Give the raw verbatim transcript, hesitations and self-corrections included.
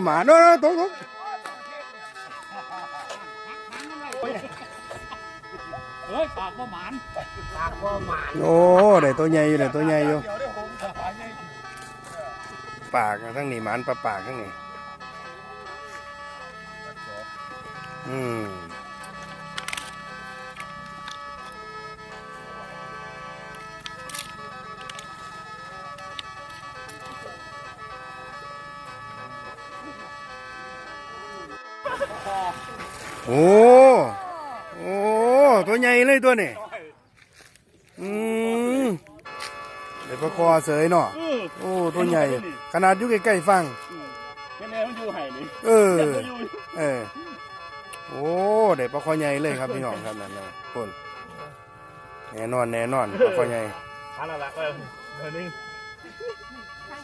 หมาโน่นๆตกตก เฮ้ย ปากบ่หมาน ปากบ่หมาน โอ้ ได้ตัวใหญ่อยู่ ได้ตัวใหญ่อยู่ ปากทั้งนี้หมาน ปลาปากทั้งนี้ อืม โอ้ โอ้ ตัวใหญ่เลยตัวนี้ อืม ได้ปลาคอเสยเนาะ อืม โอ้ ตัวใหญ่ ขนาดอยู่ใกล้ๆฝั่ง อืม แม่นๆมันอยู่ไห้นี่ เออ ยังบ่อยู่ เออ โอ้ ได้ปลาคอใหญ่เลยครับพี่น้องครับ นั่นนะ คน แน่นอน แน่นอน ปลาคอใหญ่ อันนั้นละ เออ เดี๋ยวนี้